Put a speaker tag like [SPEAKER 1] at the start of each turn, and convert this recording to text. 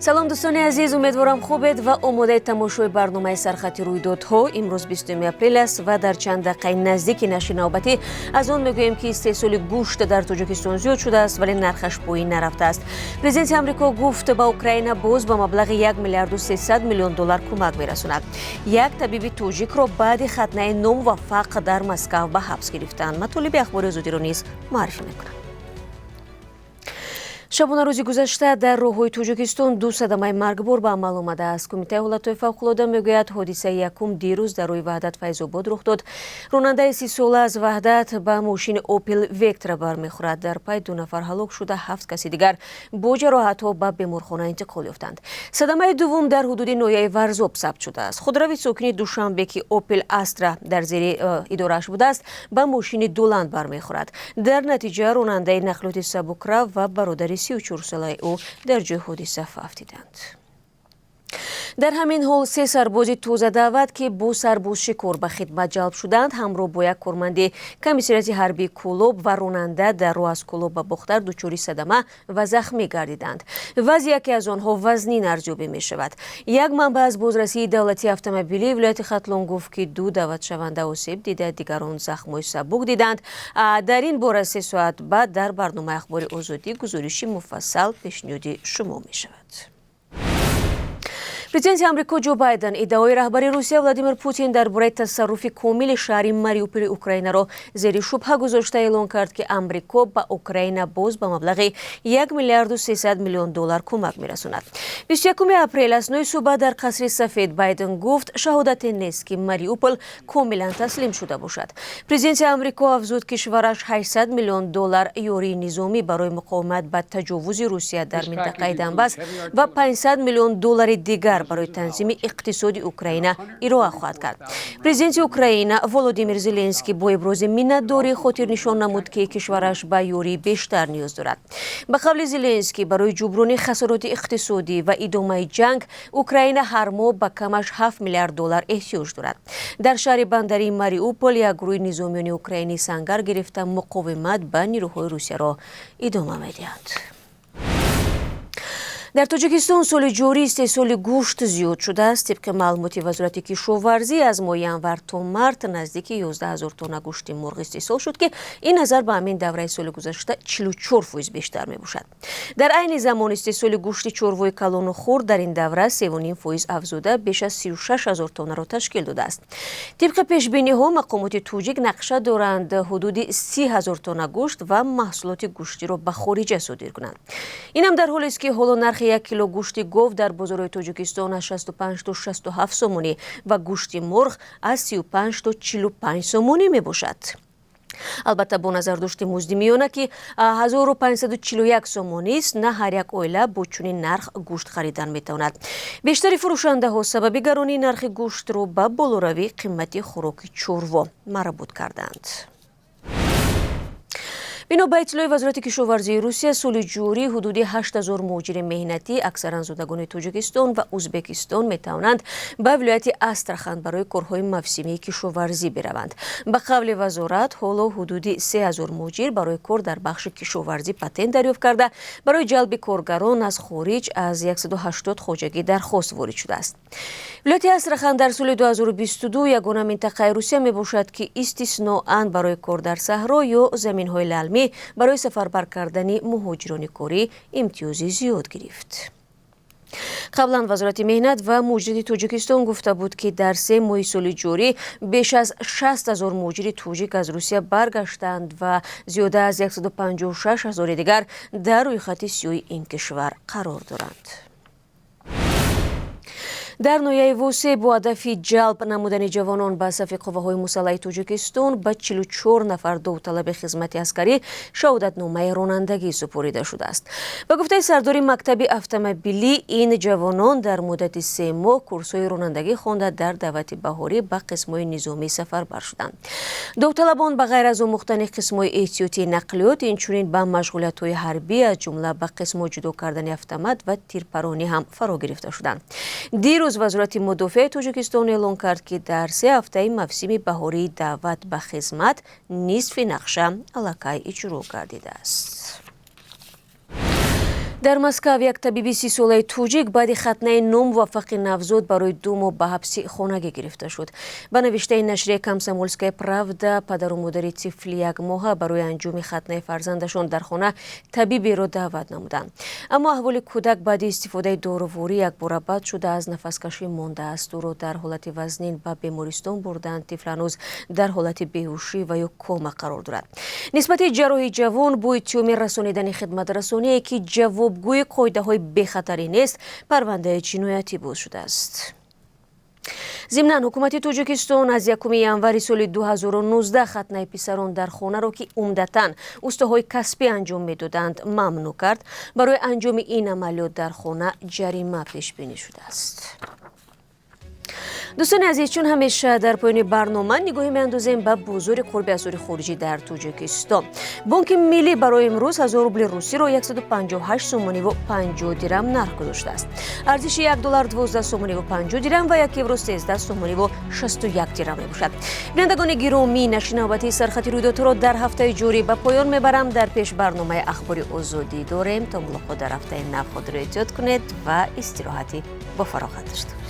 [SPEAKER 1] Салом, дӯстони азиз, умедворам, хубед ва омодаи тамошои барномаи «Сархати рӯйдодҳо». Имрӯз 20 апрел аст ва дар чанд дақиқаи наздики нашри навбатӣ аз он мегӯем, ки истеҳсоли гӯшт дар Тоҷикистон зиёд шудааст, вале нархаш поин нарафтааст. Президенти Амрико гуфт, ба Украина боз ба маблағи 1 миллиарду 300 миллион доллар кӯмак мерасонад. Як табиби тоҷикро баъди хатнаи номуваффақ дар Москав ба ҳабс гирифтанд. Матолиби Ахбори Озодиро низ муаррифӣ мекунам. Шабонарӯзи гузашта дар роҳҳои Тоҷикистон ду садамаи маргбор ба амал омадааст. Кумитаи ҳолатҳои фавқулода мегӯяд, ҳодисаи якум дирӯз дар роҳи Ваҳдат Файзобод рух дод. Ронандаи 30-сола аз Ваҳдат ба мошини Опел Вектра бармехӯрад. Дар пай ду нафар ҳалок шуда, ҳафт каси дигар бо ҷароҳатҳо ба беморхона интиқол ёфтанд. Садамаи дуввум дар ҳудуди ноҳияи Варзоб сабт шудааст. Худрави сокини Душанбе, ки Опел Астра дар зери идорааш будааст, ба мошини Дуланд бармехӯрад. Дар натиҷа ронандаи нақлиёти сабукрав ва бародари 34-солаи ӯ дар ҷои ҳодиса фавтиданд. Дар ҳамин ҳол, се сарбози тозадаъват, ки бо сарбозшикор ба хидмат ҷалб шуданд, ҳамроҳ бо як корманди комиссариати ҳарбии Кӯлоб ва ронанда дар роҳ аз Кӯлоб ба Бохтар дучори садама ва захмӣ гардиданд. Вазъи яке аз онҳо вазнин арзёбӣ мешавад. Як манбаъ аз бозрасии давлатии автомобилии вилояти Хатлон гуфт, ки ду даъватшаванда осеб дида, дигарон захмҳои сабук диданд. Дар ин бора 3 соат баъд дар барномаи Ахбори Озодӣ гузориши муфассал пешниҳоди шумо мешавад. Президенти Амрико Ҷо Байден иддаои раҳбари Русия Владимир Путин дар бораи тасарруфи комили шаҳри Мариуполи Украинаро зери шубҳа гузошта, эълон кард, ки Амрико ба Украина боз ба маблағи 1 миллиарду 300 миллион доллар кӯмак мерасонад. 21 апрел аснои суҳбат дар Қасри Сафед Байден гуфт, шаҳодате нест, ки Мариупол комилан таслим шуда бошад. Президенти Амрико афзуд, кишвараш 800 миллион доллар ёрии низомӣ барои муқовимат ба таҷовузи Русия дар минтақаи Донбасс ва 500 миллион доллари дигар барои танзими иқтисоди Украина ироа хоҳад кард. Президенти Украина Володимир Зеленский бо ибрози миннатдорӣ хотирнишон намуд, ки кишвараш ба ёрии бештар ниёз дорад. Ба қавли Зеленский, барои ҷуброни хасороти иқтисодӣ ва идомаи ҷанг Украина ҳар моҳ ба камаш 7 миллиард доллар эҳтиёҷ дорад. Дар шаҳри бандарии Мариупол як гурӯҳи низомиёни украинӣ сангар гирифта, муқовимат ба нирӯҳои Русияро идома медиҳанд. Дар Тоҷикистон соли ҷорӣ истеҳсоли гӯшт зиёд шудааст. Тибқи маълумоти Вазорати кишоварзӣ, аз моҳи январ то март наздики 11 ҳазор тонна гӯшти мурғ истеҳсол шуд, ки ин назар ба ҳамин давраи соли гузашта 44% бештар мебошад. Дар айни замон истеҳсоли гӯшти чорвои калону хурд дар ин давра 3,5% афзуда, беш аз 36 ҳазор тоннаро ташкил додааст. Тибқи пешбиниҳо, мақомоти тоҷик нақша доранд, ҳудуди 30 ҳазор тонна гӯшт ва маҳсулоти гӯштиро ба хориҷа содир кунанд. Инам дар ҳолест, ки ҳоло нархи 1 кило гӯшти гов дар бозорҳои Тоҷикистон аз 65 то 67 сомонӣ ва гӯшти мурғ аз 35 то 45 сомонӣ мебошад. Албатта, бо назардошти музди миёна, ки 1541 сомонист, на ҳар як оила бо чунин нарх гӯшт харидан метавонад. Бештари фурӯшандаҳо сабаби гаронии нархи гӯштро ба болоравии қимати хӯроки чорво марбут карданд. Бино ба иттилои Вазорати кишоварзии Русия, соли ҷорӣ ҳудуди 8000 муҳоҷири меҳнатӣ, аксаран зодагони Тоҷикистон ва Ӯзбекистон, метавонанд ба вилояти Астрахан барои корҳои мавсимии кишоварзӣ бираванд. Ба қавли вазорат, ҳоло ҳудуди 3000 муҳоҷир барои кор дар бахши кишоварзӣ патент дарёфт карда, барои ҷалби коргарон аз хориҷ аз 180 хоҷагӣ дархост ворид шудааст. Вилояти Астрахан дар соли 2022 ягона минтақаи Русия мебошад, ки истисноан барои кор дар саҳро ё заминҳои лалмӣ барои сафарбар кардани муҳоҷирони корӣ имтиёзи зиёд гирифт. Қаблан Вазорати меҳнат ва муҳоҷирати Тоҷикистон гуфта буд, ки дар 3 моҳи соли ҷорӣ беш аз 60 ҳазор муҳоҷири тоҷик аз Русия баргаштанд ва зиёда аз 156 ҳазори дигар дар рӯйхати сиёҳи ин кишвар қарор доранд. Дар ноҳияи Восе бо ҳадафи ҷалб намудани ҷавонон ба сафи қувваҳои мусаллаҳи Тоҷикистон ба 44 нафар довталаби хизмати аскарӣ шаҳодатномаи ронандагӣ супорида шудааст. Ба гуфтаи сардори мактаби автомобилӣ, ин ҷавонон дар муддати 3 моҳ курсҳои ронандагӣ хонда, дар даъвати баҳорӣ ба қисмҳои низомӣ сафарбар шуданд. Довталабон ба ғайр аз омӯхтани қисмҳои эҳтиётии нақлиёт, инчунин ба машғулиятҳои ҳарбӣ, аз ҷумла ба қисмҳо ҷудо кардани автомат ва тирпаронӣ ҳам фаро гирифта шуданд. Дирӯз Вазорати мудофиаи Тоҷикистон эълон кард, ки дар 3 ҳафтаи мавсими баҳории даъват ба хизмат нисфи нақша аллакай иҷро гардидааст. Дар Москав як табиби 30-солаи тоҷик баъди хатнаи номуваффақи навзод барои 2 моҳ ба ҳабси хонагӣ гирифта шуд. Ба навиштаи нашрияи «Комсомольская правда», падару модари тифли якмоҳа барои анҷоми хатнаи фарзандашон дар хона табиберо даъват намуданд, аммо аҳволи кӯдак баъди истифодаи доруворӣ якбора бад шуда, аз нафаскашӣ мондааст. Ӯро дар ҳолати вазнин ба бемористон бурданд. Тифл ҳанӯз дар ҳолати беҳушӣ ва ё кома қарор дорад. Нисбати ҷарроҳи ҷавон бо иттиҳоми расонидани хидматрасоние, ки ҷавобгӯи қоидаҳои бехатарӣ нест, парвандаи ҷиноятӣ боз шудааст. Зимнан, ҳукумати Тоҷикистон аз 1 январи соли 2019 хатнаи писарон дар хонаро, ки умдатан устоҳои касбӣ анҷом медоданд, мамнӯъ кард. Барои анҷоми ин амалиёт дар хона ҷарима пешбинӣ шудааст. Дӯстони азиз, чун ҳамеша дар поёни барнома нигоҳе меандозем ба бозори қурби асъори хориҷӣ дар Тоҷикистон. Бонки Миллӣ барои имрӯз 1000 рубли русиро 158 сомониву 50 дирам нарх гузоштааст. Арзиши 1 доллар 12 сомониву 50 дирам ва 1 евро 13 сомониву 61 дирам мебошад. Бинандагони гиромӣ, нашри навбатии «Сархати рӯйдодҳоро дар ҳафтаи ҷорӣ ба поён мебарам. Дар пеш барномаи «Ахбори Озодӣ» дорем. То мулоқот дар ҳафтаи нав худро эҳтиёт кунед ва истироҳати бофароғат дошта.